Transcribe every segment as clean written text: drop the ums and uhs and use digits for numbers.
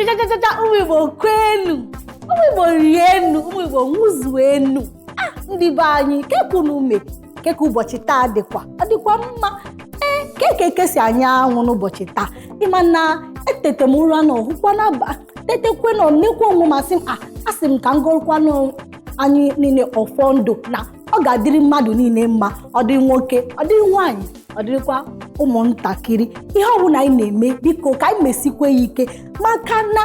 Chachachacha, ụmụ Igbo kwenu, ụmụ Igbo rienu, ụmụ Igbo ṅụzuenu. A ndị be anyị, kekunu ume keke ụbọchị taa dịkwa, ọ dịkwa mma. Ee, keke eke si anya anwụ n'ụbọchị taa. Ịma na etete m ụra na ọhụkwa na tetekwe na nnekwu onwe m, asị m a asị m ka m gọrọkwanụ anyị niile ọfọ ndụ na ọ ga-adịrị mmadụ niile mma. Ọ dịrị nwoke, ọ dịrị nwaanyị, ọ dịrịkwa ụmụntakịrị. Ihe ọbụla anyị na-eme, biko ka anyị mesikwa ya ike, maka na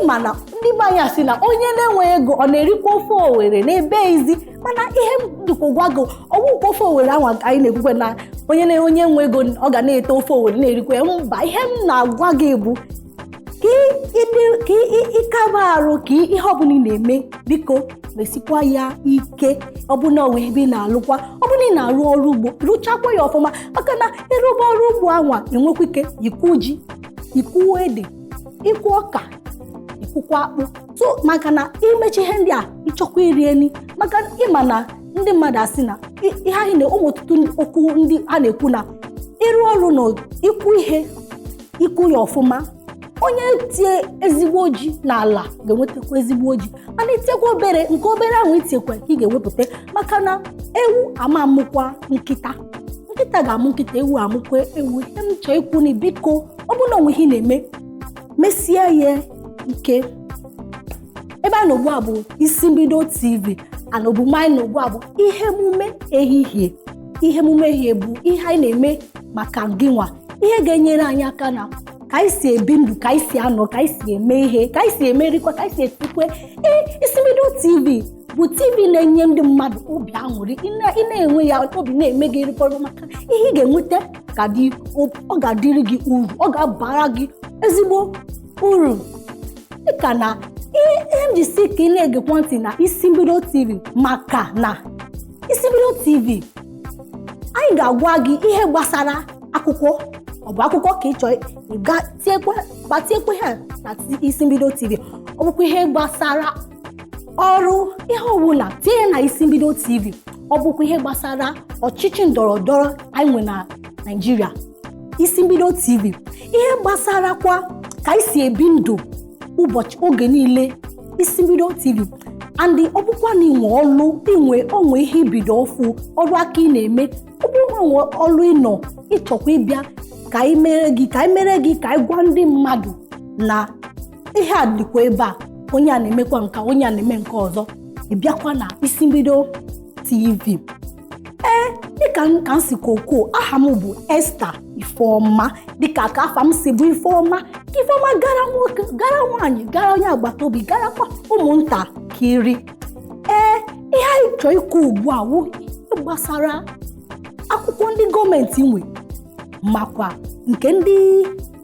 ịma na ndị be anyị asị na onye na-enweghị ego ọ na-erikwa ofe owere n'ebe izi. Mana ihe m dịkwa gwa gị, ọgwụkwa ofe owere ahụ anyị na-ekwukwe na onye na onye nwe ego ọ ga na-ete ofe owere na-erikwa ya. Mba, ihe m na-agwa gị bụ ka ịkaba arụ ka ihe ọbụla ị na-eme, biko mesikwa ya ike. Ọbụna onwe ebe ị na-alụkwa, ọbụna ị na-arụ ọrụ ugbo, rụchakwa ya ọfụma, maka na ịrụba ọrụ ugbo anwa enwekwa ike ikwu ji, ikwu ede, ikwu ọka, ikwukwa akpụ. So maka na imechi ihe ndị a, ịchọkwa iri eni, maka ịma na ndị mmadụ asị na ihe anyị na ụmụ ọtụtụ okwu ndị a na-ekwu na ịrụ ọrụ na ikwu ihe, ikwu ya ọfụma, onye tie ezigbo ji n'ala ga-enwetakwa ezigbo ji. Mana itiekwa obere, nke obere ahụ itiekwa ka ị ga-ewepụta, maka na ewu ama amụkwa nkịta, nkịta ga-amụ nkịta, ewu amụkwa ewu. Ihe m chọọ ikwu na biko, ọ bụrụ na onwe ihe ị na-eme, mesie ya ike. Ebe a na ugbu a bụ Isi Mbido TV, ana omume anyị na ugbu a bụ ihe emume ehihie. Ihe emume ehihie bụ ihe anyị na-eme maka gịnwa, ihe ga-enyere anyị aka na ka anyị si ebi ndụ, ka anyị si anọ, ka anyị si eme ihe, ka anyị si emerikwa, ka anyị si etikwe. Ee, Isi Mbido TV bụ TV na-enye ndị mmadụ obi aṅụrị. Ị na-enwe ya, obi na-eme gị rịkọrọ, maka ihe ị ga-enweta ọ ga-adịrị gị uru, ọ ga-abara gị ezigbo uru. Dịka na ihe m ji si ka ị na-egekwa ntị na Isi Mbido TV, maka na Isi Mbido TV anyị ga-agwa gị ihe gbasara akwụkwọ. Ọ bụ akwụkwọ ka ị chọọ ịga tiekwe, gbatiekwe ha na Isi Mbido TV. Ọ bụkwa ihe gbasara ọrụ, ihe ọbụla, tinye na Isi Mbido TV. Ọ bụkwa ihe gbasara ọchịchị ndọrọ ndọrọ anyị nwe na Naịjirịa, Isi Mbido TV. Ihe gbasara kwa ka anyị si ebi ndụ ụbọchị oge niile, Isi Mbido TV. And ọ bụkwa na inwe ọlụ, inwe onwe ihe ibido ọfụ, ọrụ aka ị na-eme, ọ bụrụ na onwe ọlụ ịnọ ịchọkwa ịbịa ka anyị mere gị, ka anyị mere gị, ka anyị gwa ndị mmadụ na ihe a dịkwa ebe a, onye a na-emekwa nka, onye a na-eme nke ọzọ, ị bịakwa na Isi Mbido TV. Ee, dịka ka m si kwuo, aha m bụ Esther Ifeọma. Dịka ka afa m si bụ Ifeọma, ka Ifeọma gara nwoke, gara nwaanyị, gara onye agbata obi, garakwa ụmụntakịrị. Ee, ihe anyị chọọ ikwu ugbu a wụ ihe gbasara akwụkwọ ndị gọọmenti nwe, makwa nke ndị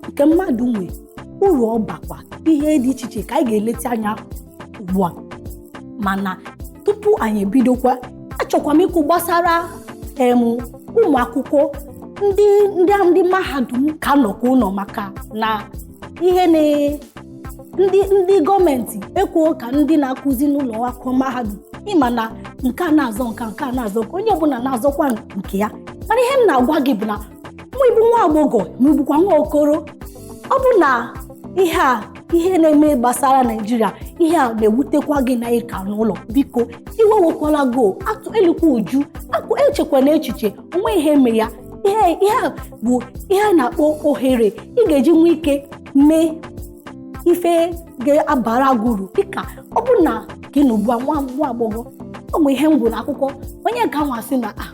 nke mmadụ nwe, uru ọ bakwa, ihe dị iche iche ka anyị ga-eleta anya ugbu a. Mana tupu anyị ebidokwa, achọkwa m ikwu gbasara ụmụ akwụkwọ ndị ndị ndị mahadum ka nọkwa ụlọ, maka na ihe na ndị gọọmenti ekwuo ka ndị na-akụzi n'ụlọ akwụkwọ mahadum, ịma na nke a na-azọ nka, nke a na-azọ nke, onye ọbụla na-azọkwa nke ya. Mana ihe m na-agwa gị bụ na mụ ịbụ nwa agbọghọ, ma ịbụkwa nwa okoro, ọ bụ na ihe a, ihe na-eme gbasara Naijiria, ihe a na-ewutekwa gị na ịka n'ụlọ, biko iwe wekwala go atụ elikwa uju akụ, echekwa na echiche onwe ihe eme ya. Ihe a bụ ihe a na-akpọ ohere ị ga-eji nwee ike mee ife ga-abara gị uru. Dịka ọ bụ na gị na ugbu a nwa nwa agbọghọ, ọ bụ ihe m gụrụ akwụkwọ, onye ka nwa sị na a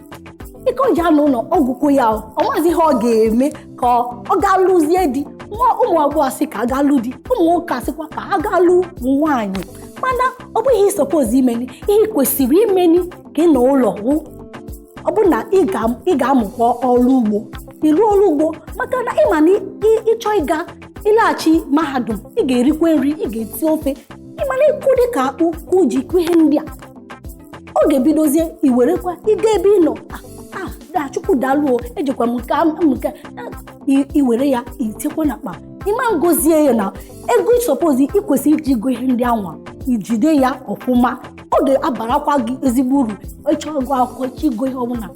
ike o ji anọ ụlọ ọgwụkwụ ya, ọ maazị ihe ọ ga-eme ka ọ gaa lụzie di. Nwa ụmụ agbọghọ asị ka a gaa lụ di, ụmụ nwoke asịkwa ka a gaa lụ nwaanyị. Mana ọ bụghị ihe suppose imeni. Ihe ị kwesịrị imeni ka ị nọ ụlọ wụ ọ bụ na ị ga-amụkwa ọrụ ugbo, ịrụ ọrụ ugbo, maka na ịma na ịchọ ịga ịlaghachi mahadum, ị ga-erikwa nri, ị ga-eti ofe, ịma na ịkụ dịka akpụ, kụ ji, kụ ihe ndị a, ọ ga-ebidozie iwerekwa ịga ebe ị nọ a Chukwu daalụ, ejikwa m nke m nke iwere ya itekwa n'akpa, ịma ngozie ya na ego suppose ị kwesịrị iji go ihe ndị anwa, ijide ya ọfụma, ọ ga-abarakwa gị ezigbo uru. Ịchọ ịgụ akwụkwọ, ịchọ igo ihe ọbụla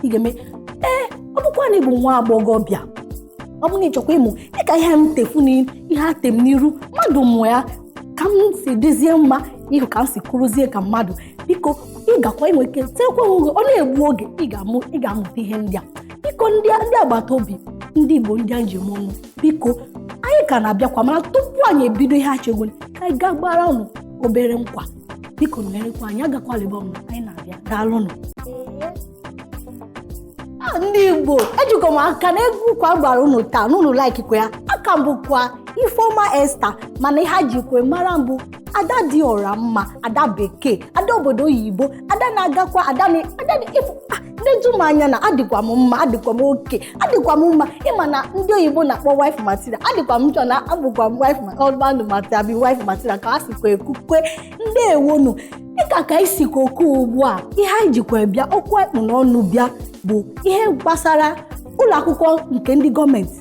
ị ga-eme. Ee, ọ bụkwa na ị bụ nwa agbọghọbịa, Ọ bụrụ na ịchọkwa ịmụ dịka ihe m tefu na ihe atem n'iru mmadụ mụọ ya ka m si dịzie mma ihu, ka m si kwuruzie ka mmadụ. Biko, ị gakwa inwe ike tekwa onwe gị, ọ na-egbu oge ị ga-amụ, ị ga-amụta ihe ndị a. Biko, ndị agbata obi, ndị Igbo, ndị anyị ji eme ọnụ, biko, anyị ka na-abịakwa. Mana tupu anyị ebido ihe achegbu, ka anyị gaa gbara ụnụ obere nkwa. Biko, nọnyerekwa anyị, agakwala ebe ọbụla, anyị na-abịa. Daalụnụ. Ndị Igbo, ejikwa m aka na egwu kwa gbara unu taa n'unu laikikwa ya. Aka m bụkwa Ifeọma Esther, mana ihe a jikwe mara mbụ ada dị ọra mma, ada bekee, ada obodo oyibo, ada na-agakwa ada na ada na-eju m anya na adịkwa m mma, adịkwa m oke, adịkwa m mma. Ịma na ndị oyibo na-akpọ wife material, adịkwa m chọ na abụkwa m wife husband material, bụ wife material ka a sikwa ekwukwe. Ndewonu. Dịka ka anyị sikwa okwu ugbu a, ihe anyị jikwa bịa, okwu ekpu n'ọnụ bịa bụ ihe gbasara ụlọ akwụkwọ nke ndị gọọmenti,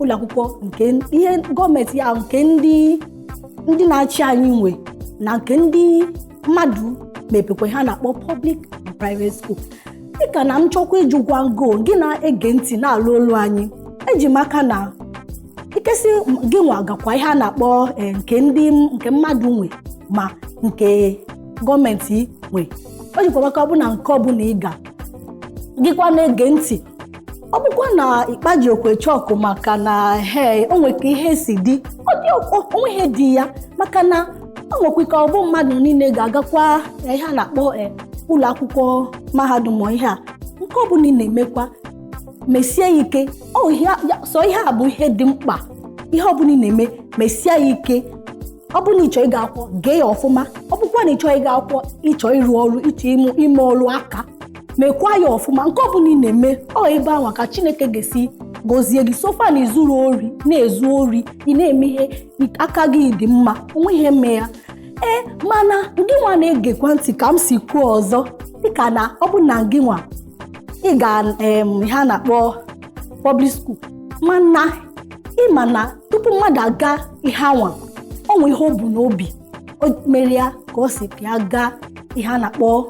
ụlọ akwụkwọ nke ihe gọọmenti ya, nke ndị na-achị anyị nwe, na nke ndị mmadụ mepekwa, ha na-akpọ public and private school. Dịka na m chọkwa ịjụkwa ngo gị na-ege ntị na-alụ olu anyị, eji m aka na ikesi gị nwa gakwa ihe a na-akpọ nke ndị nke mmadụ nwe ma nke gọọmenti nwe. O jikwa maka ọ bụ na nke ọbụla ị ga gịkwa na-ege ntị, ọ bụkwa na ịkpaji okwe chọkụ, maka na he o nwere ka ihe si dị, ọ dị onwe ihe dị ya, maka na o nwekwa ike ọ bụ mmadụ niile ga-agakwa ihe a na-akpọ ụlọ akwụkwọ mahadum. Ma ihe a nke ọbụla ị na-emekwa, mesie ya ike. Sọ ihe a bụ ihe dị mkpa. Ihe ọbụla ị na-eme, mesie ya ike. Ọ bụrụ na ị chọọ ịga akwụkwọ, gee ya ọfụma. Ọ bụkwa na ị chọọ ịga akwụkwọ, ịchọ ịrụ ọrụ, ịchọ ime ọrụ aka, mekwa ya ọfụma. Nke ọbụla ị na-eme, ọ ebe ahụ ka Chineke ga-esi gọzie gị. So far na izuru ori, na-ezu ori, ị na-eme ihe aka gị dị mma, onwe ihe mme ya. Ee, mana gị nwa na-egekwa ntị, ka m si kwuo ọzọ, dịka na ọ bụ na gị nwa ị ga ihe a na-akpọ public school, mana ịma na tupu mmadụ aga ihe anwa, ọ nwe ihe o bu n'obi o mere ya ka ọ si ka ya gaa ihe a na-akpọ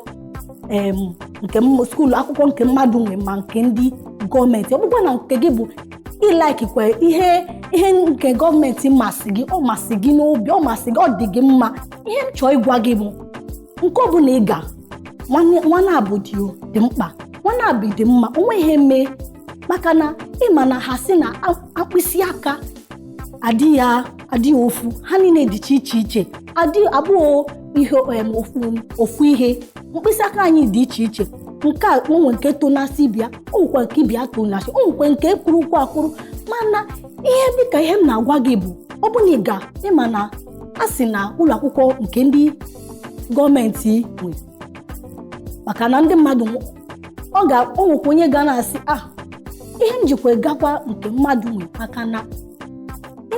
nke school akwụkwọ nke mmadụ nwe ma nke ndị gọọmenti. Ọ bụkwa na nke gị bụ ịlaikikwa ihe nke gọọmenti masị gị, ọ masị gị n'obi, ọ masị gị, ọ dị gị mma. Ihe m chọọ ịgwa gị bụ, nke ọbụla ị ga, nwanne abụ dị mkpa, nwanne abụ dị mma, onwe ihe mee, maka na ịma na ha sị na mkpịsị aka adịghị adịghị ofu, ha niile dịcha iche iche, adị abụọ ihe ofu ofu ihe. Mkpịsị aka anyị dị iche iche. Nke a onwe nke tonasị bịa, o nwekwa nke bịa tonasị, o nwekwa nke kwurukwa akwụrụ. Mana ihe dịka ihe m na-agwa gị bụ, ọ bụ na ị ga ịma na a sị na ụlọ akwụkwọ nke ndị gọọmenti nwe, maka na ndị mmadụ ọ ga o nwekwa onye ga na-asị, ah, ihe m jikwa gakwa nke mmadụ nwe, maka na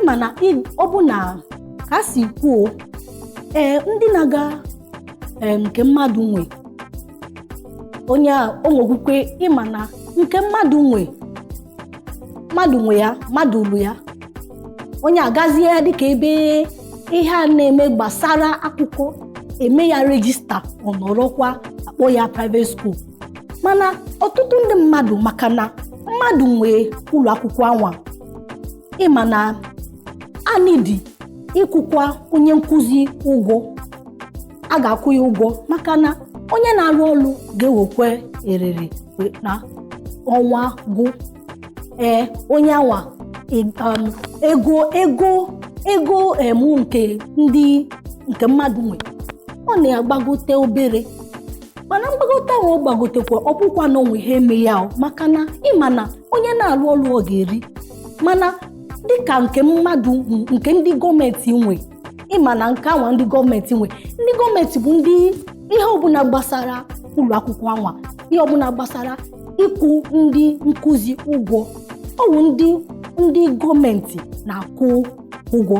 ịma na ọ bụ na ka a si kwuo, ee, ndị na-aga nke mmadụ nwe, onye a o nwekwukwe ịma na nke mmadụ nwe, mmadụ nwe ya, mmadụ lụ ya, onye agazie ya dịka ebe ihe a na-eme gbasara akwụkwọ eme ya register, ọ nọrọkwa akpọ ya private school. Mana ọtụtụ ndị mmadụ, maka na mmadụ nwee ụlọ akwụkwọ anwa, ịma na anidi ịkwụkwa onye nkụzi ụgwọ, a ga-akwụ ya ụgwọ, maka na onye na-arụ ọrụ ga-ewekwa erere na ọnwa gwụ. Ee, onye anwa ego nke ndị nke mmadụ nwe, ọ na-agbagote obere, mana mgbagote ahụ ọ gbagotekwa, ọ bụkwa na onwe ihe eme ya o, maka na ịma na onye na-arụ ọrụ ọ ga-eri. Mana dịka nke mmadụ, nke ndị gọọmenti nwe, ịma na nke anwa ndị gọọmenti nwe, ndị gọọmenti bụ ndị ihe ọbụla gbasara ụlọ akwụkwọ anwa, ihe ọbụla gbasara ịkwụ ndị nkụzi ụgwọ, ọwụ ndị gọọmenti na-akwụ ụgwọ.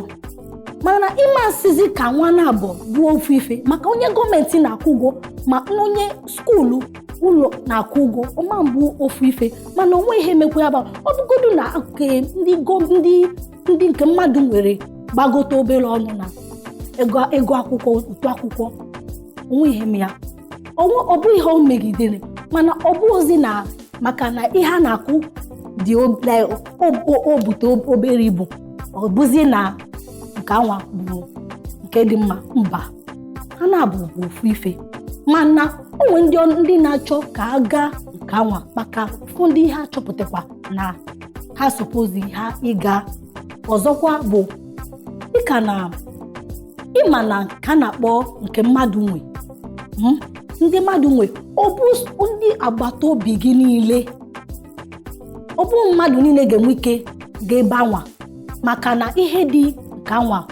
Mana ịma asịzi ka nwa na-abụ bụ ofu ife, maka onye gọọmenti na-akwụ ụgwọ ma onye school ụlọ na-akwụ ụgwọ, ọma mbụ ofu ife. Mana onwe ihe mekwa ya bụ, ọ bụgodu na nke ndị nke mmadụ nwere gbagote obere ọnụ na ego akwụkwọ, ụtụ akwụkwọ, onwe ihe m ya, ọ bụ ihe o megidere. Mana ọ bụ ozi na maka na ihe a na-akwụ dị like, o bute obere ibu, ọ bụzie na nke anwa bụ nke dị mma. Mba, ha na-abụ bụ ofu ife, mana o nwere ndị na-achọ ka a gaa nke anwa maka ụfọdụ ndị ihe achọpụtakwa na ha suppose ha ịga. Ọzọkwa bụ dịka na ịma na nke a na-akpọ nke mmadụ nwe, ndị mmadụ nwe, ọ bụ ndị agbata obi gị niile, ọ bụ mmadụ niile ga-enwe ike ga-ebe anwa, maka na ihe dị nke anwa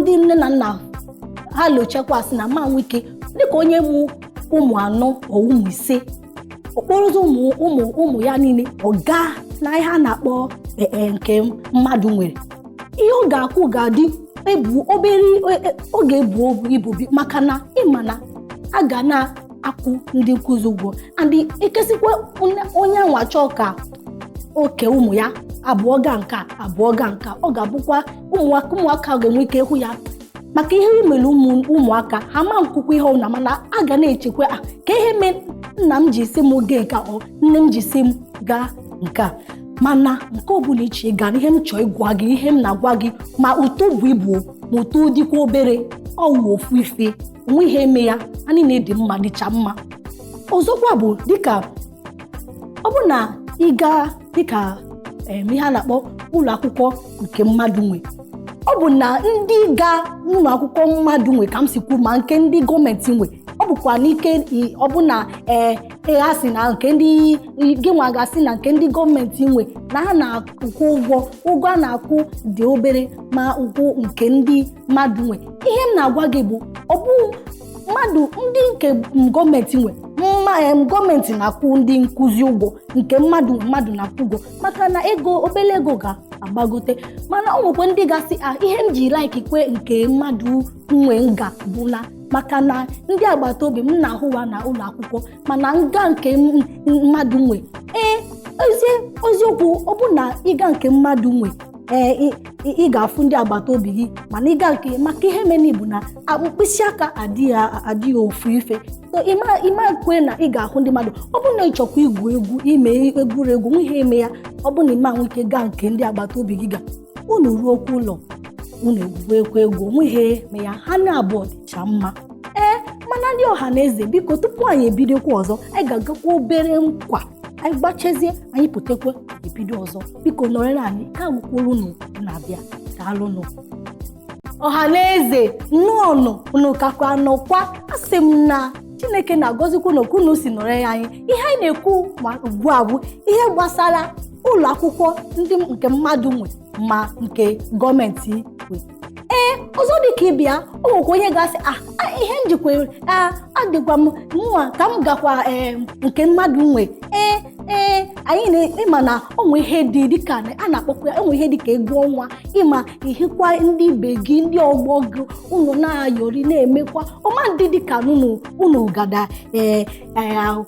ndị nne na nna ha lochekwasị na ma nwee ike, dịka onye mụ ụmụ 4 ọ ụmụ 5, okporo ụzọ ụmụ ụmụ ụmụ ya niile, ọ gaa na ihe a na-akpọ nke mmadụ nwere, ihe ọ ga-akwụ ga-adị ebu obere, ọ ga-ebu ibu maka na ịma na a ga na-akwụ ndị nkụzi ụgwọ, and ekesikwa onye anwa chọọ ka oke ụmụ ya 2 gaa nke a, 2 gaa nke a, ọ ga-abụkwa ụmụaka ga-enwe ike hụ ya maka ihe imere ụmụaka ha ma nkwukwa ihe ọbụla, mana a ga na-echekwa a ka ihe mee nna m ji si m gaa nke a, ọ nne m ji si m gaa nke a. Mana nke ọbụla iche ịga, ihe m chọọ ịgwa gị, ihe m na-agwa gị, ma ụtọ bụ ibu ma ụtọ dịkwa obere, ọwụ ofu ife, onwe ihe eme ya, ha niile dị mma, dịcha mma. Ọzọkwa bụ dịka ọ bụ na ị gaa dịka ihe a na-akpọ ụlọ akwụkwọ nke mmadụ nwe, ọ bụ na ndị ga ụlọ akwụkwọ mmadụ nwe, ka m si kwu, ma nke ndị gọọmenti nwe, ọ bụkwa n'ike ọ bụ na ee ha si na nke ndị gị nwa ga-asị na nke ndị gọọmenti nwe na ha na-akwụ ụgwọ, ụgwọ a na-akwụ dị obere, ma ụgwọ nke ndị mmadụ nwe. Ihe m na-agwa gị bụ ọ bụ mmadụ ndị nke gọọmenti nwe mma, gọọmenti na-akwụ ndị nkụzi ụgwọ, nke mmadụ mmadụ na-akwụ ụgwọ, maka na ego obere ego ga-agbagote. Mana ọ nwekwa ndị gasị a ihe m ji like kwe nke mmadụ nwe nga bụ na maka na ndị agbata obi m na-ahụwa na ụlọ akwụkwọ, mana nga nke mmadụ nwe, ee, eziokwu, ọ bụ na ịga nke mmadụ nwe, ee, ị ga-afụ ndị agbata obi gị, mana ịga nke maka ihe mere bụ na mkpịsị aka adịghị ofu ife, so ịma kwe na ị ga-ahụ ndị mmadụ. Ọ bụrụ na ị chọkwa igwu egwu, ime egwuregwu, nwe ihe eme ya, ọ bụ na ịma nwe ike gaa nke ndị agbata obi gị, ga unu ruo okwu ụlọ unu egwurekwa egwu, onwe ihe eme ya, ha na-abụọ dịcha mma. Ee, mana ndị ọha na eze, biko, tupu anyị ebidokwa ọzọ, anyị ga-agakwa obere nkwa, anyị gbachezie, anyị pụtakwa, ebido ọzọ. Biko nọrere anyị ka agwụkwuru unu na-abịa. Daalụnụ, ọha na eze, nnọọnụ, unu kakwa nọkwa. Asị m na Chineke na-agọzikwa unu ka unu si nọrọ ya anyị. Ihe anyị na-ekwu ma ugbu a bụ ihe gbasara ụlọ akwụkwọ ndị nke mmadụ nwe ma nke gọọmenti nwe. Ee, ọzọ dị ka ịbịa, o nwekwa onye ga-asị a ihe njikwa a adịkwa m mma ka m gakwa ee nke mmadụ nwe. Ee, anyị na-ịma na onwe ihe dị dịka a na-akpọkwa ya, enwe ihe dịka egwu ọnwa, ịma ihikwa ndị ibe gị, ndị ọgbọ gị, unu na-ayọrị na-emekwa ọma ndị dịka unu gada ee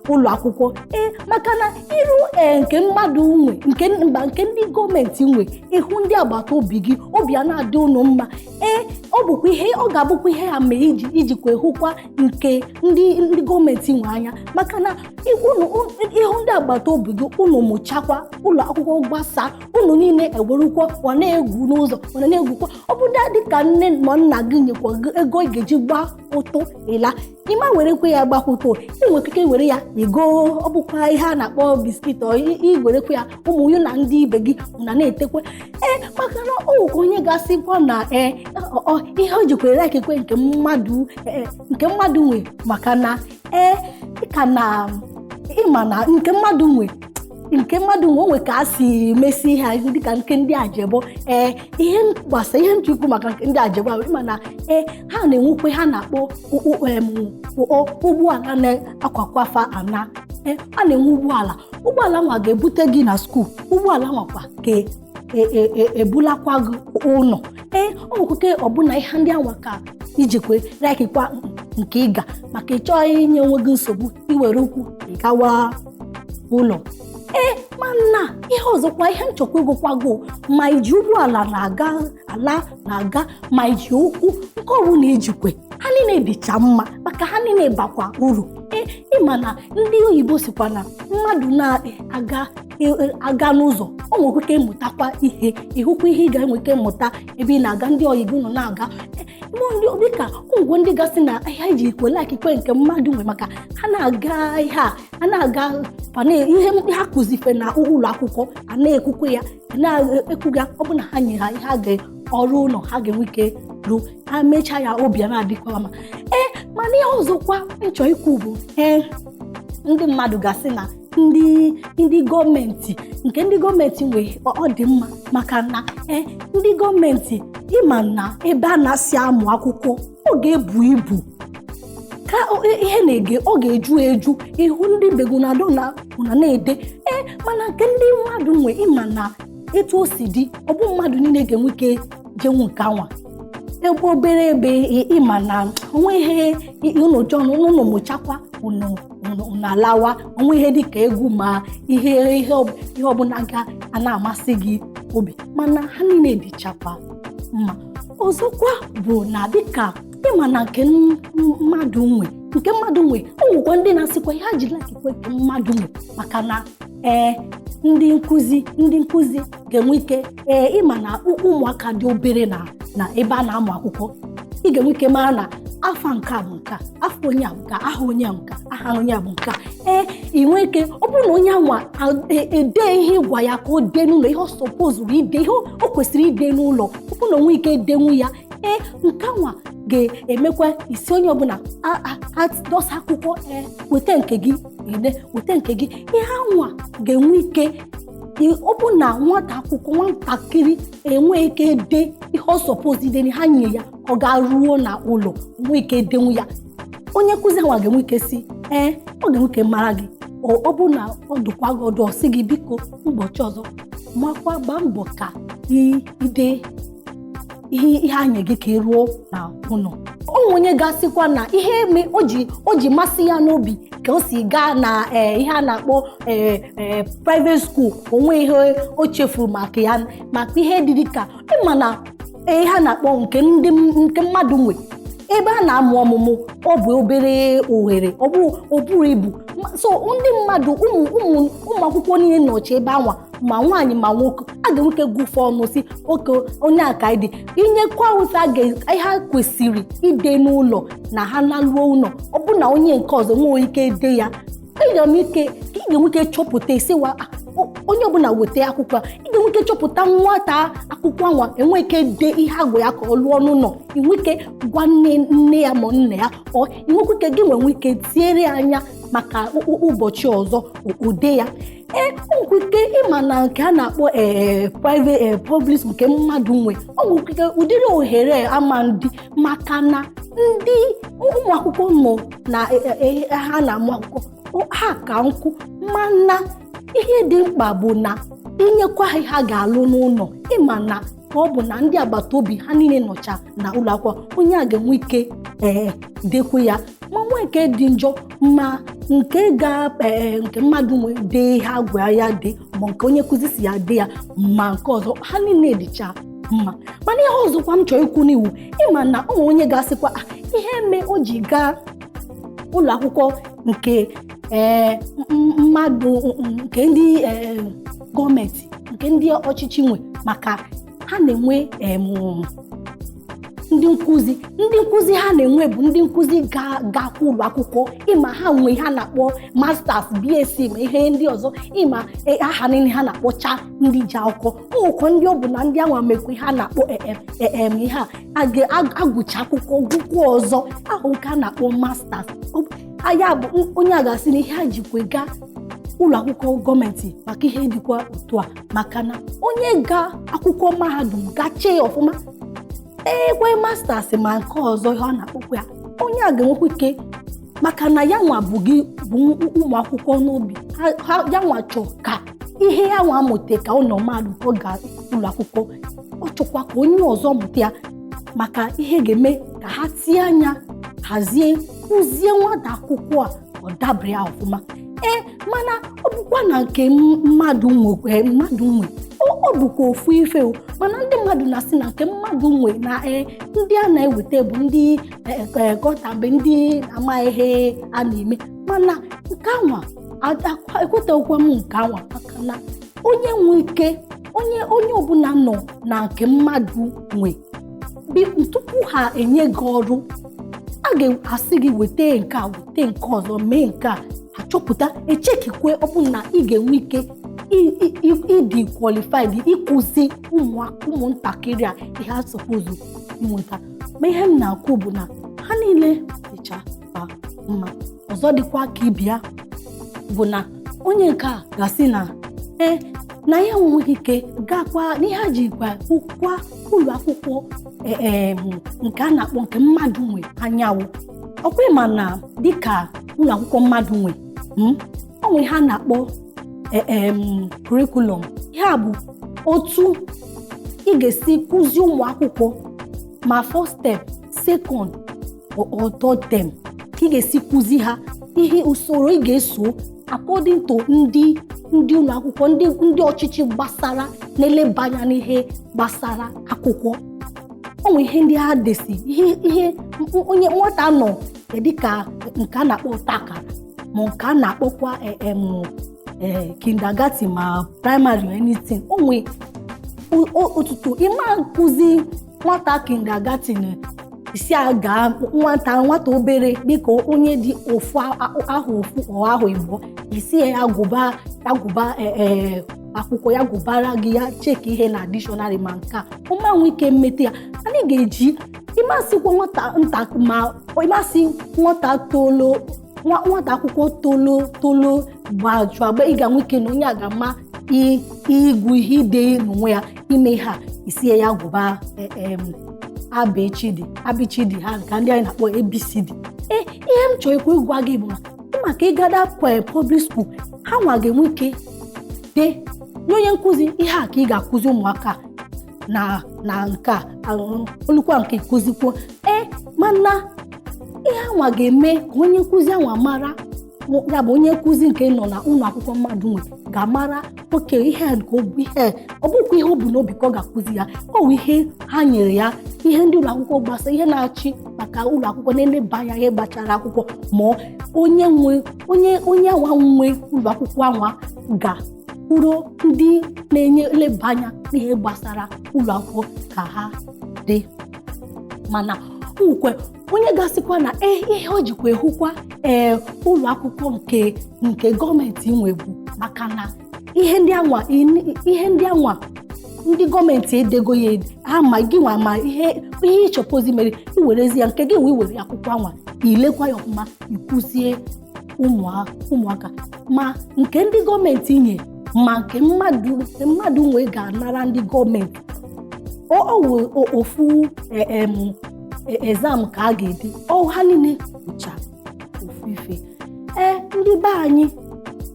ụlọ akwụkwọ. Ee, maka na iru ee nke mmadụ nwe, nke mba, nke ndị gọọmenti nwe, ịhụ ndị agbata obi gị, obi a na-adị unu mma. Ee, ọ bụkwa ihe ọ ga-abụkwa ihe ya mee iji ijikwa hụkwa nke ndị gọọmenti nwe anya, maka na ịhụ ndị agbata obi gị, unu mụchakwa ụlọ akwụkwọ gbasaa, unu niile ewerukwa ọ na-egwu n'ụzọ, ọ na-egwukwa. Ọ bụ dịka nne ma nna gị nyekwa gị ego ị ga-eji gbaa ụtụ ịla, ịma werekwa ya gbakwụkwọ, ị nwere ike were ya ego, ọ bụkwa ihe a na-akpọ biscuit, iwerekwa ya ụmụ ya na ndị ibe gị na na-etekwe. Ee, maka na o nwekwa onye ga-asịkwa na ee ihe o jikwere ekekwe nke mmadụ nwe, maka na ee dịka na ịma na nke mmadụ nwe onwe ka a si mesi ihe dịka nke ndị ajebo. Ee, ihe gbasa ihe nchukwu maka nke ndị ajebo ahụ, ịma na ee ha na-enwekwe ha na-akpọ ụgbọala na-akwakwafa ana. Ee, a na-enwe ụgbọala nwa ga-ebute gị na school, ụgbọala nwakwa ka ebulakwa gị ụlọ. Ee, ọ nwekwike ọbụna ihe ndị anwa ka ijikwe rekikwa nke ịga, maka ịchọghị inye onwe gị nsogbu iwere ụkwụ ịgawa ụlọ. Ee, mana ihe ọzọkwa, ihe nchọkwa ịgụkwago, ma iji ụgbọala na-aga ala na-aga, ma iji ụkwụ, nke ọbụla ejikwe, ha niile dịcha mma, maka ha niile bakwa uru. Ee, ịma na ndị oyibo sikwa na mmadụ na-aga Aga n'ụzọ, o nwekwa ike ịmụtakwa ihe, ịhụkwa ihe ị ga-enwe ike mmụta ebe ị na-aga, ndị oyi gị nọ na-aga. Ndị dịka ụmụgwọ, ndị gasị na ihe ji kwele akikwe nke mmadụ nwe, maka ha na-aga ihe a, ha na-aga ihe ha kụzife na ụlọ akwụkwọ, a na-ekwukwe ya, na-ekwu ya. Ọ bụ na ha nyere ha ihe ha ga ọrụ ụlọ, ha ga-enwe ike ruo ha mechaa ya, obi a na-adịkwa mma. Ee, mana ihe ọzọkwa nchọ ikwu bụ, ee, ndị mmadụ ga-asị na ndị gọọmenti, nke ndị gọọmenti nwe, ọ dị mma, maka na ee, ndị gọọmenti, ịma na ebe a na-asị amụ akwụkwọ, ọ ga-ebu ibu ka ihe na-ege, ọ ga-eju eju ihu ndị begunado na una na-ede. Ee, mana nke ndị mmadụ nwe, ịma na etu o si dị, ọ bụ mmadụ niile ga-enwe ike jenwu nke anwa ebe obere ebe. Ịma na onwe ihe unu jọn unu mụchakwa, unu alawa, onwe ihe dịka egwu ma ihe ihe ọbụla ga a na-amasị gị obi. Mana ha niile dịchakwa mma. Ọzọkwa bụ na dịka ịma na nke mmadụ nwe, nke mmadụ nwe, o nwekwa ndị na-asịkwa ihe ha ji lakikwe nke mmadụ nwe, maka na ee, ndị nkụzi ga-enwe ike, ee, ịma na ụmụaka dị obere na ebe a na-amụ akwụkwọ, ị ga-enwe ike mara na afa nke a bụ nke a, afọ onye a bụ nke a, aha onye a bụ nke a, aha onye a bụ nke a. Ee, ị nwee ike, ọ bụrụ na onye anwa ede ihe ịgwa ya ka o dee n'ụlọ, ihe ọ sọpozuru ide, ihe o kwesịrị ide n'ụlọ, ọ bụrụ na o nwee ike edenwu ya, ee, nke anwa ga-emekwa isi onye ọbụla dọsa akwụkwọ, ee, weta nke gị ede, weta nke gị. Ihe anwa ga-enwe ike, ọ bụ na nwata akwụkwọ, nwatakịrị enwe ike dee ihe ọ sọpoz ide ha nye ya, ọ ga-ruo na ụlọ nwee ike denwu ya, onye nkụzi ahụ ga-enwe ike si, ee, ọ ga-enwe ike mara gị. Ọ bụ na ọ dụkwa gị ọdụ, ọ sị gị, biko, ụbọchị ọzọ makwa gbaa mbọ ka ide ihe anya gị ka ị rụọ na ụlọ. Onwe onye ga-asịkwa na ihe eme o ji masị ya n'obi ka o si gaa na ihe a na-akpọ private school, onwe ihe o chefuru maka ya, maka ihe dị ka ịma na ihe a na-akpọ nke ndị nke mmadụ nwe, ebe a na-amụ ọmụmụ, ọ bụ obere ohere, ọ bụrụ ibu. So ndị mmadụ, ụmụ ụmụ ụmụ akwụkwọ niile nọchi ebe anwa, ma nwaanyị ma nwoke, a ga-enwe ike gụfe ọnụ si oke onye aka dị inyekwa ụzọ a ihe ha kwesịrị ide n'ụlọ na ha laluo ụlọ. Ọ bụ na onye nke ọzọ nwee ike ide ya, ị ga-enwe ike chọpụta isiwa onye ọbụla weta akwụkwọ, ị ga-enwe ike chọpụta nwata akwụkwọ anwa enwe ike dee ihe agwa ya ka ọ lụọ n'ụlọ, inwe ike gwa nne nne ya ma nna ya, ọ inwekwa ike gị nwenwe ike tiere ya anya maka ụbọchị ọzọ ude ya. Ee, o nwekwa ike ịma na nke a na-akpọ ee private, ee, public, nke mmadụ nwe, o nwekwa ike ụdịrị ohere ama ndị, maka na ndị ụmụ akwụkwọ nọ na ha na-amụ akwụkwọ ha ka nkụ. Mana ihe dị mkpa bụ na inyekwa ha ihe ha ga-alụ n'ụlọ, ịma na ka ọ bụ na ndị agbata obi ha niile nọcha na ụlọ akwụkwọ, onye a ga-enwe ike, ee, dekwe ya. Ma nwa nke dị njọ, ma nke ga, ee, nke mmadụ nwe dee ihe agwa ya dee, ma nke onye nkụzi si ya dee ya, ma nke ọzọ, ha niile dịcha mma. Mana ihe ọzọkwa m chọrọ ikwu n'iwu, ịma na ọ nwere onye ga-asịkwa, "Ah, ihe eme o ji gaa ụlọ akwụkwọ nke, ee, mmadụ, nke ndị, ee, gọọmenti, nke ndị ọchịchị nwe, maka ha na-enwe ndị nkụzi ha na-enwe bụ ndị nkụzi ga-akwa ụlọ akwụkwọ, ịma ha nwe ihe a na-akpọ masters, BSc, ma ihe ndị ọzọ, ịma aha niile ha na-akpọcha ndị ji akwụkwọ nwekwa, ndị ọ bụ na ndị anwa mekwa ihe a na-akpọ em ihe a agụcha akwụkwọ gụkwuo ọzọ ahụ nke a na-akpọ masters ya. Bụ onye a ga-asị na ihe ha jikwe gaa ụlọ akwụkwọ gọọmenti maka ihe dịkwa otu a, maka na onye ga akwụkwọ mahadum gachie ya ọfụma, ekwe masters ma nke ọzọ ihe ọ na-akpọkwa ya, onye a ga-enwekwa ike, maka na ya nwa bụ gị bụ ụmụ akwụkwọ n'obi ya nwa chọọ ka ihe ya nwa mụta ka ụlọ mahadum ka ọ ga ụlọ akwụkwọ, ọ chọkwa ka onye ọzọ mụta ya, maka ihe ga-eme ka ha tie anya hazie kụzie nwata akwụkwọ a, ọ dabere ya ọfụma. Ee, mana ọ bụkwa na nke mmadụ nwe, mmadụ nwe, ọ bụkwa ofu ife o. Mana ndị mmadụ na-asị na nke mmadụ nwe na, ee, ndị a na-eweta bụ ndị gọtambe, ndị ama ihe a na-eme. Mana nke anwa Ekwetekwa m nke anwa, maka na onye nwe ike, onye ọbụla nọ na nke mmadụ nwe, tupu ha enye gị ọrụ, a ga-asị gị weta nke a, weta nke ọzọ, mee nke a, achọpụta, echekikwe ọ bụ na ị ga-enwe ike ịdị qualified ịkụzi ụmụntakịrị a ihe a suppose inweta. Ma ihe m na-akwu bụ na ha niile dịcha mma. Ọzọ dịkwa ka ịbịa bụ na onye nke a ga-asị na ee, na ya enweghị ike gakwa n'ihe a jikwa kwa ụlọ akwụkwọ nke a na-akpọ nke mmadụ nwe anyanwụ ọkwa. Ma na dịka ụlọ akwụkwọ mmadụ nwe, ọ nwe ihe a na-akpọ curriculum. Ihe a bụ otu ị ga-esi kụzie ụmụ akwụkwọ, ma first term, second or third term, ka ị ga-esi kụzi ha ihe, usoro ị ga-eso according to ndị ụlọ akwụkwọ, ndị ọchịchị gbasara na-eleba anya n'ihe gbasara akwụkwọ. O nwere ihe ndị ha desi, ihe onye nwata nọ dịka nke a na-akpọ ọta akara, ma nke a na-akpọkwa kindergarten, ma primary or anything. O nwere ụtụtụ ịma nkụzi nwata kindergarten isi a gaa nwata obere dịka onye dị ofu ahụ, ofu ọ ahụ ịbụọ, isi ya gụba, ya gụba ee akwụkwọ, ya gụbara gị, ya cheki ihe na dictionary, ma nke a ụma ike mmeta ya. Anyị ga-eji ịmasịkwa nwata nta, ma ịmasị nwata tolo, nwata akwụkwọ tolo tolo gbajụ agba, ị ga-enwe ike na onye a ga-ama ịgụ ihe, ide n'onwe ya, ime ha isi ya gụba abịchịdị abịchịdị ha, nke ndị anyị na-akpọ ABCD. Ee, ihe m chọrọ ikwu ịgwa gị bụ na maka ịgada public school, ha nwa ga-enwe ike dee nye onye nkụzi ihe a ka ị ga-akụzi ụmụaka na nke a olukwa nke kụzikwuo. Ee, mana ihe anwa ga-eme ka onye nkụzi anwa mara, ya bụ onye nkụzi nke nọ na ụlọ akwụkwọ mmadụ nwe ga-amara oke ihe nke ihe ọ bụkwa ihe o bu n'obi ka ọ ga-akụzi ya. Ọ bụ ihe ha nyere ya, ihe ndị ụlọ akwụkwọ gbasara, ihe na-achị maka ụlọ akwụkwọ na-eleba anya ihe gbachara akwụkwọ, ma onye nwe, onye anwa nwe ụlọ akwụkwọ anwa ga-kwuru ndị na-enye eleba anya n'ihe gbasara ụlọ akwụkwọ ka ha dị. Mana nkwe onye gasịkwa na ee, ihe o jikwa ehukwa ee ụlọ akwụkwọ nke gọọmenti nwebu, maka na ihe ndị anwa ndị gọọmenti edego ya ha, ma gị nwa ma ihe ịchọpụzi mere iwerezi ya nke gị wee were akwụkwọ anwa, ilekwa ya ọfụma, ịkụzie ụmụaka. Ma nke ndị gọọmenti nye, ma nke mmadụ nwee ga-anara ndị gọọmenti, ọ wụ ofu exam ka a ga-ede. Ọ ha niile bụcha ofu ife. Ee, ndị be anyị,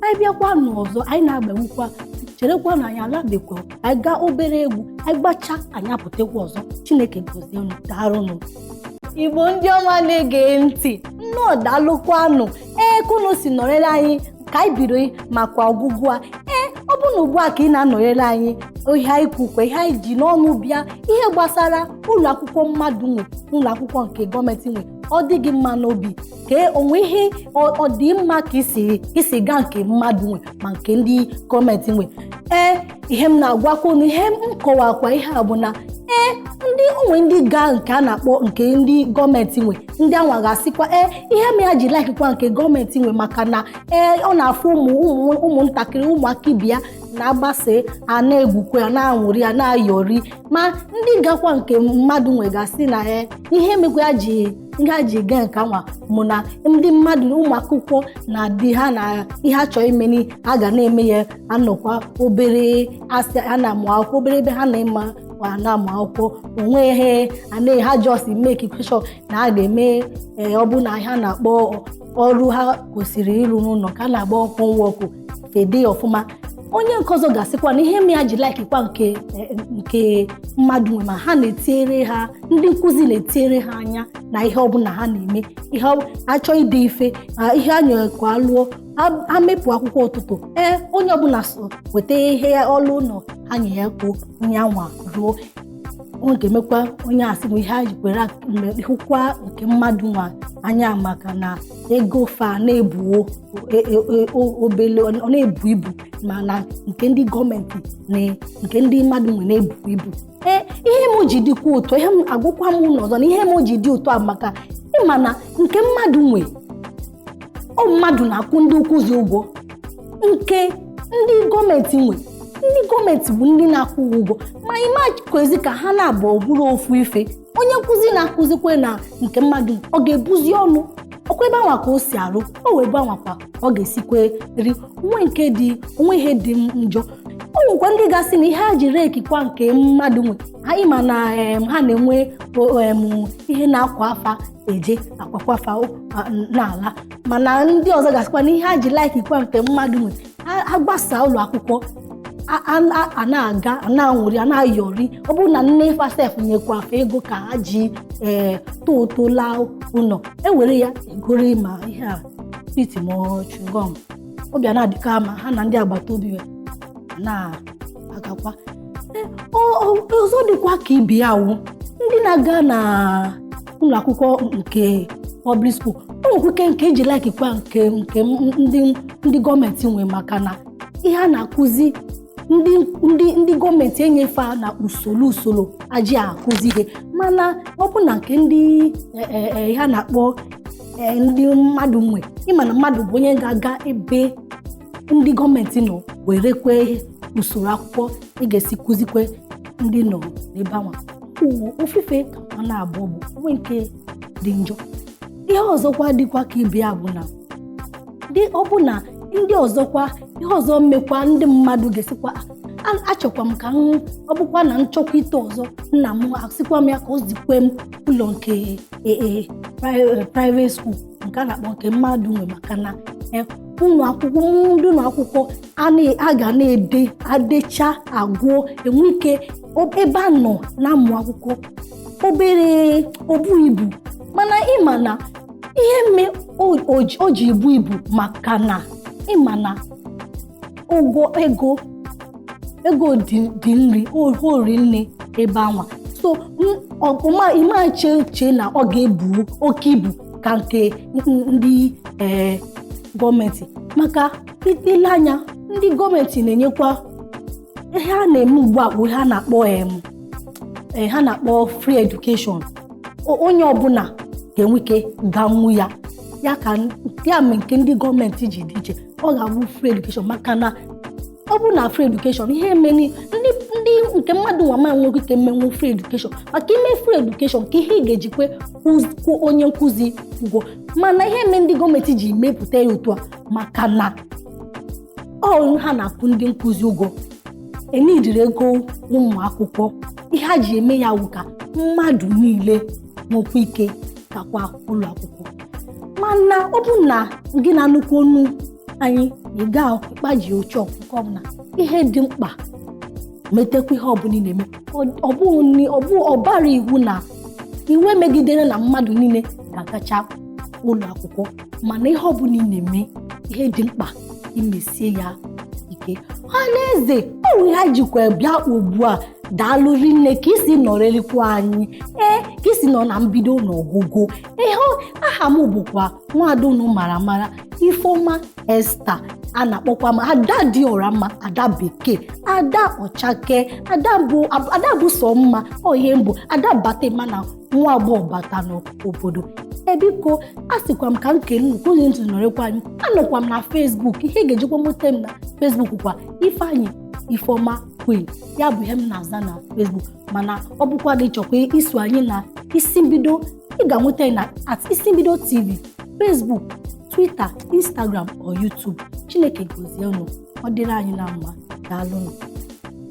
anyị bịakwa n'ọzọ, anyị na-agbawukwa. Cherekwa na anyị alabekwa, anyị gaa obere egwu, anyị gbacha, anyị apụtakwa ọzọ. Chineke gozie unu. Daalụnụ, Igbo ndị ọma na-ege ntị, nnọọ, daalụkwanụ. Ee, kunu si nọrere anyị ka anyị bido makwa ọgwụgwụ a. Ee, ọ bụ na ugbu a ka ị na-anọnyere anyị, ihe anyị kwukwa, ihe anyị ji n'ọnụ bịa, ihe gbasara ụlọ akwụkwọ mmadụ nwe, ụlọ akwụkwọ nke gọọmenti nwe, ọ dị gị mma n'obi ka onwe ihe ọ dị mma ka isi gaa nke mmadụ nwe ma nke ndị gọọmenti nwe. Ee, ihe m na-agwakwa unu, ihe m kọwakwa ihe a bụ na ee, ndị onwe, ndị gaa nke a na-akpọ nke ndị gọọmenti nwe, ndị anwa ga-asịkwa ee, ihe ma ya ji laikikwa nke gọọmenti nwe maka na ee, ọ na-afụ ụmụ ụmụ ụmụntakịrị, ụmụaka ibe ya na-agbasa a, na-egwukwa ya, na-anwụrị ya, na-ayọri. Ma ndị gakwa nke mmadụ nwe ga-asị na ee, ihe mekwa ya ji ihe a ji gaa nke anwa mụ na ndị mmadụ, ụmụ akwụkwọ na-adị ha na ihe a chọrọ ime, ha ga na-eme ya. Anọkwa obere asị a na-amụ akwụkwọ obere ebe ha na-eme a na-amụ akwụkwọ onwe ihe a, ha just make sure na a ga-eme. Ọ bụ na ha na-akpọ ọrụ ha kwesịrị ịrụ n'ụlọ ka a na-agba homework fede ọfụma. Onye nke ọzọ ga-asịkwa na ihe ya ji laikikwa nke mmadụ nwe, ma ha na-etinyere ha, ndị nkụzi na-etinyere ha anya na ihe ọbụla ha na-eme, ihe achọ ide ife, ihe a nyekwa lụọ, ha mepụ akwụkwọ ụtụtụ, ee, onye ọbụla so weta ihe ọlụ ụlọ ha nye ya, kwuo onye anwa ruo. Ọ ga-emekwa onye asị m ihe a jikwere hụkwa nke mmadụ nwa anya, maka na ego fa na-ebu obele, ọ na-ebu ibu, mana nke ndị gọọmenti na nke ndị mmadụ nwe na-ebu ibu. Ee, ihe m ji dịkwa ụtọ, ihe m agwụkwa m ụlọ ọzọ na ihe m ji dị ụtọ a, maka ịma na nke mmadụ nwe, ọ mmadụ na-akwụ ndị nkụzi ụgwọ. Nke ndị gọọmenti nwe, ndị gọọmenti bụ ndị na-akwụ ụgwọ. Ma ime kwezi ka ha na-abụ bụrụ ofu ife. Onye nkụzi na-akụzikwe na nke mmadụ, ọ ga-ebuzi ọnụ ọkwa ebe anwa ka o si arụ, o wee bụ anwakwa ọ ga-esikwe ri onwe nke dị onwe. Ihe dị njọ, o nwekwa ndị gasị na ihe ha jiri ekikwa nke mmadụ nwe ha, ịma na ha na-enwe ihe na-akwa afa eje akwakwafa n'ala. Mana ndị ọzọ gasịkwa na ihe ha ji laikikwa nke mmadụ nwe, ha gbasaa ụlọ akwụkwọ, a na-aga, a na-anwụrị, a na-ayọrị. Ọ bụrụ na nne fasef nyekwa afa ego ka ha ji ee too ụtọ laa ụlọ, ewere ya egoro ma ihe a sweet ma chewing gum, ọbịa na-adịka ma ha na ndị agbata obi na-agakwa. Ọzọ dịkwa ka ibe ya wụ ndị na-aga na ụlọ akwụkwọ nke public school, o nwekwa ike nke eji laikikwa nke ndị gọọmenti nwe, maka na ihe a na-akụzi, ndị gọọmenti enyefe na usoro usoro aji akụzi ihe. Mana ọ bụ na nke ndị ihe a na-akpọ ndị mmadụ nwe, ịma na mmadụ bụ onye ga-aga ebe ndị gọọmenti nọ were kwe usoro akwụkwọ ị ga-esi kụzikwe ndị nọ n'ebe ahụ ofufe ka ọ na-abụ bụ onwe nke dị njọ. Ihe ọzọkwa dịkwa ka ibe ya bụ na dị ọ bụ na ndị ọzọkwa, ihe ọzọ mmekwa ndị mmadụ ga-esikwa, achọkwa m ka m ọ bụkwa na nchọkwa ite ọzọ, nna m asịkwa m ya ka o zikwe m ụlọ nke private school, nke a na-akpọ nke mmadụ nwe, maka na ụlọ akwụkwọ ndị ụlọ akwụkwọ a ga na-ede adecha agụọ, enwe ike ebe a nọ na-amụ akwụkwọ obere obu ibu. Mana ịma na ihe mme o ji ebu ibu, maka na ịma na ụgwọ ego dị nri ori nne ebe anwa. So ịma che na ọ ga-ebu oke ibu ka nke ndị gọọmenti, maka ile anya ndị gọọmenti na-enyekwa ihe a na-eme ugbu a bụ ihe a na-akpọ ha na-akpọ free education. Onye ọbụla ga-enwe ike ganwu ya. Ya ka ya mee nke ndị gọọmenti ji dị iche, ọ ga-abụ free education, maka na ọ bụ na free education, ihe emeni ndị nke mmadụ nwa ma nwekwa ike mmenwu free education, maka ime free education ka ihe ị ga-ejikwe kwụ onye nkụzi ụgwọ. Mana ihe eme ndị gọọmenti ji mepụta ya otu a, maka na ọ ha na-akwụ ndị nkụzi ụgwọ, enidiri ego ụmụ akwụkwọ. Ihe ha ji eme ya wụ ka mmadụ niile nwekwa ike gakwa ụlọ akwụkwọ. Mana ọ bụ na gị na nnukwu onu anyị, ị gaa ịkpaji oche ọkụkọ ọbụla, ihe dị mkpa metekwa ihe ọbụla ị na-eme. Ọ bụ ọbara iwu na iwu emegidere na mmadụ niile ga-agacha ụlọ akwụkwọ, mana ihe ọbụla ị na-eme, ihe dị mkpa imesie ya ike. Ọhaneze, ọ bụ ha jikwa bịa ugbu a. Daalụ rinne ka isi nọrịrịkwa anyị, ee, ka isi nọ na mbido na ọgwụgwụ. Ihe aha m bụkwa nwaada unu mara mara, Ifeọma Esther, a na-akpọkwa m Ada dị ọra mma, Ada Bekee, Ada Ọchake, Ada bụ Ada bụ sọ mma. Ọ ihe mbụ Ada bata ma na nwa agbọghọ bata n'obodo. Ebiko, a sịkwa m ka m kelee unu ka unu ntị nọrịkwa anyị. Anọkwa m na Facebook. Ihe ga-ejikwa nweta m na Facebook kwa Ifeanyị Ifeọma Queen, ya bụ ihe m na-aza na Facebook. Mana ọ bụkwa gị chọkwa iso anyị na Isi Mbido, ị ga-enweta anyị na @IsimbidoTV, Facebook, Twitter, Instagram or YouTube. Chineke gozie unu, ọ dịrị anyị na mma. Daalụnụ.